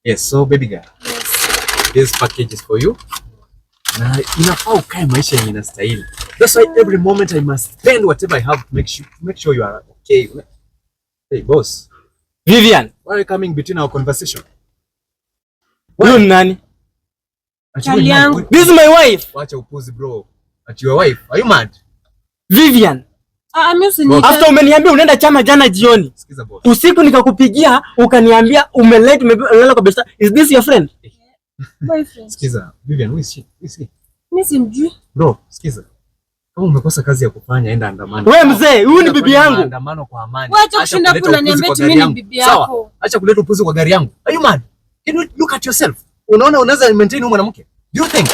Yes, so baby girl. Yes. This package is for you. Na inafaa ukae maisha yenye inastahili. That's why every moment I must spend whatever I have to make sure you are okay. Hey boss, Vivian, why are you coming between our conversation? Huyu ni nani? Ati Chali wewe ni nani? yangu. This is my wife. Wacha upuzi, bro. Ati your wife. Are you mad? Vivian. Ah, mimi usiniite. After umeniambia unaenda chama jana jioni. Sikiza, boss. Usiku nikakupigia ukaniambia umelate, umelala kwa besta. Is this your friend? Boyfriend. Sikiza, Vivian, who is she? Who is he? Mimi simjui. Bro, sikiza. Kama umekosa kazi ya kufanya, enda andamana. Wewe mzee, huyu ni Enda bibi fanya yangu. maandamano kwa amani. Wacha Acha kushinda kuleta hapo upuzi unaniambia kwa eti gari mimi ni yangu. bibi Sawa. yako. Acha kuleta upuzi kwa gari yangu. Are you mad? Can you look at yourself? Unaona unaweza maintain huyu mwanamke? Do you think?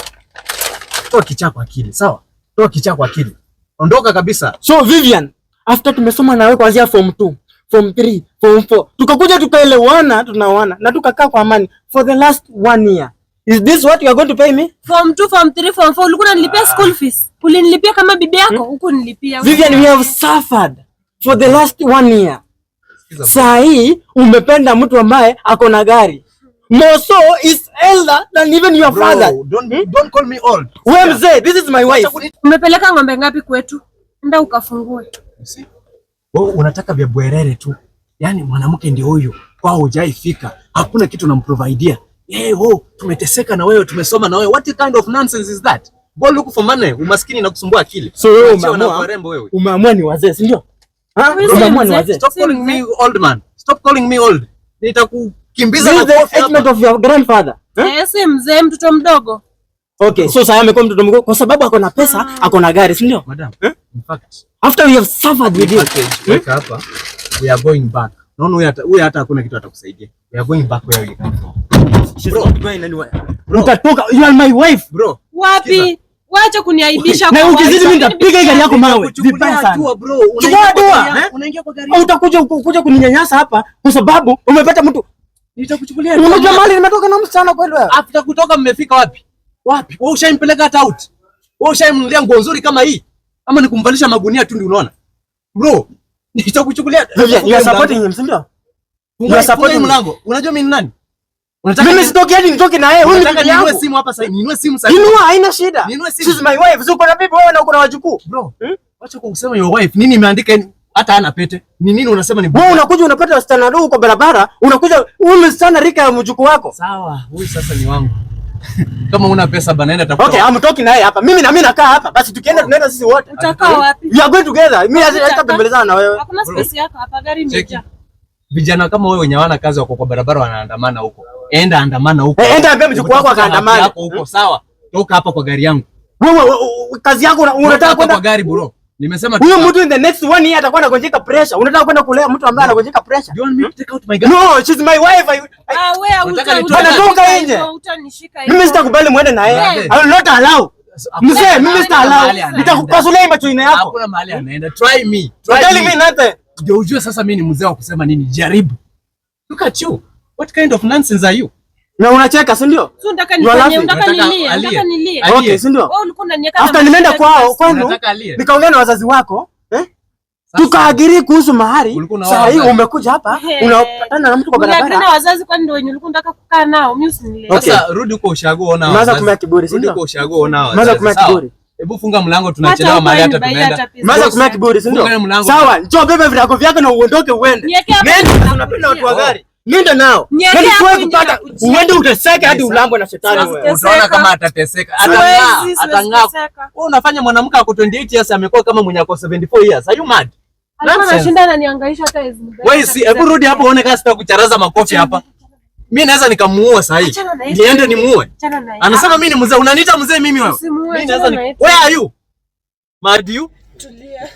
Toa kichaa kwa akili, sawa? Toa kichaa kwa akili. Ondoka kabisa. So Vivian, after tumesoma na wewe kuanzia form 2, form 3, form 4, tukakuja tukaelewana, tunaoana na tukakaa kwa amani for the last one year. Is this what you are going to pay me? Form 2, form 3, form 4 ulikuwa unanilipia school fees. Ulinilipia kama bibi yako? Hukunilipia. Vivian, we have suffered for the last one year. Sikiza, bro. Saa hii umependa mtu ambaye ako na gari. More so is elder than even your Bro, father. don't call me old. Wewe mzee, this is my wife. Umepeleka ng'ombe ngapi kwetu? Enda ukafungue. You see? Wewe unataka vya bwerere tu. Yaani mwanamke ndio huyu. Kwao hujaifika. Hakuna kitu unamprovidea. Hey, oh, tumeteseka na wewe, tumesoma na wewe. What kind of nonsense is that? Go look for money. Umaskini na kusumbua akili. So wewe Achia umeamua warembo wewe. umeamua ni wazee, si ndio? Ha? Wewe si Umeamua ni mzee. wazee. Stop calling me old man. Stop calling me old. Nitakukimbiza This na is the kofi age hapa. of your grandfather. Eh? Eh, si mzee, mtoto mdogo. Okay, so sasa amekuwa mtoto mdogo kwa sababu ako na pesa, ako na gari, si ndio? Madam, in fact, After we have suffered with you. package weka hapa. We are going back. Naona huyu hata hakuna kitu atakusaidia. We are going back where we come from. She's Bro. not going anywhere. Bro. Utatoka, you are my wife. Bro, Wapi? Wacha kuniaibisha Na kwa ukizidi watu. mimi nitapiga hii gari yako mawe. Nitakuchukulia Vibaya sana. hatua, bro. Chukua Unaingia kwa hatua, gari yangu, eh? unaingia kwa gari Au utakuja kuja kuninyanyasa hapa kwa sababu umepata mtu. Nitakuchukulia hatua. Unajua mahali nimetoka na msichana kweli wewe? After kutoka mmefika wapi? Wapi? Wewe ushaimpeleka hata out? Wewe ushaimnunulia nguo nzuri kama hii? Ama ni kumvalisha magunia tu ndio unaona? Bro, nitakuchukulia. Vivian, you are supporting him, si ndio? You are supporting him. Mlango. Unajua mimi ni nani? Unataka Mimi sitoki hadi nitoke na yeye. Huyu ni Unataka bibi ninunue yangu. simu hapa sasa? Ninunue simu sasa. Inua, haina shida. Ninunue simu. She's my wife. Si uko na bibi wewe na uko na wajukuu. Bro, wacha kusema your wife. Nini imeandika hata hana pete? Ni nini unasema ni Wewe unakuja unapata wasichana wadogo kwa barabara, unakuja huyu msichana rika ya mjukuu wako. Sawa, huyu sasa ni wangu. Kama una pesa bana, enda tafuta. Okay, I'm talking naye hapa. Mimi na mimi nakaa hapa. Basi tukienda tunaenda sisi wote. Utakaa wapi? We are going together. Mimi Utakaa. sitabembelezana na wewe. Hakuna space yako hapa, gari Cheki. imejaa. Vijana kama wewe wenye hawana kazi wako kwa barabara wanaandamana huko. Enda andamana huko. Eh, enda ambia mjukuu wako Utafuta haki akaandamane. yako huko, sawa? Toka hapa kwa gari yangu. Wewe wewe, kazi yako Toka unataka hapa kwenda kwa gari, bro. Nimesema huyo toka. mtu in the next one year atakuwa anagonjeka pressure. Unataka kwenda kulea mtu ambaye anagonjeka pressure? Do you want me to take out my gun? No, she's my wife. Ah, wewe Unataka nitoe Anatoka nje. Utanishika hivyo. Mimi sitakubali muende na yeye. Brother. I will not allow. Mzee, mimi sita allow. Mahali anaenda. Nitakupasulia macho ine yako. Hakuna mahali anaenda. Try me. Try You're telling me. me nothing. Ndio ujue sasa mimi ni mzee wa kusema nini. Jaribu. Look at you. What kind of nonsense are you? Na unacheka, si ndio? Si unataka You are nifanye, laughing. unataka Unataka nilie, alie. unataka nilie. Alie. Okay, si ndio? Wewe ulikuwa unaniweka na After nimeenda mashida kwao kila siku. kwenu Unataka alie? nikaongea na wazazi wako, eh? Sasa- Tukaagree kuhusu mahari. Ulikuwa unaoa Saa hii wazazi. umekuja hapa Ehe. unapatana na mtu kwa Uliagree na barabara. wazazi kwani ndio wenye ulikuwa unataka kukaa nao? Mimi usinilee. Okay. Sasa rudi huko ushago ona Umeanza wazazi. kumea kiburi, si Rudi ndio? huko ushago ona Umeanza wazazi. kumea Sawa. kiburi. Hebu funga mlango, tunachelewa Hata mahali hata huko tunaenda. hata pesa. Umeanza kumea kiburi, si ndio? Funga mlango. Sawa, njoo bebe virago vyako na uondoke uende. Niweke hapo Nenda, nje unapenda watu wa nakujia. gari. Nenda nao. Niweke Yaani hapo siwezi nje kupata nakujia. uende uteseke hadi ulambwe na shetani Siwezi wewe. Utaona kama atateseka. Atang'aa, Siwezi, siwezi atang'aa. kuteseka. Wewe unafanya mwanamke ako 28 years amekuwa kama mwenye ako 74 years. Are you mad? Alikuwa Nonsense. anashinda ananihangaisha hata hizi. Wewe si hebu rudi hapo uone kama sitakucharaza makofi hapa. Mimi naweza nikamuua saa hii. Achana na yeye. Niende nimuue. Achana na yeye. Anasema mimi ni mzee, unaniita mzee mimi wewe? Usimuue, Mimi achana naweza na ni yeye. Where are you? Mad you? Tulia.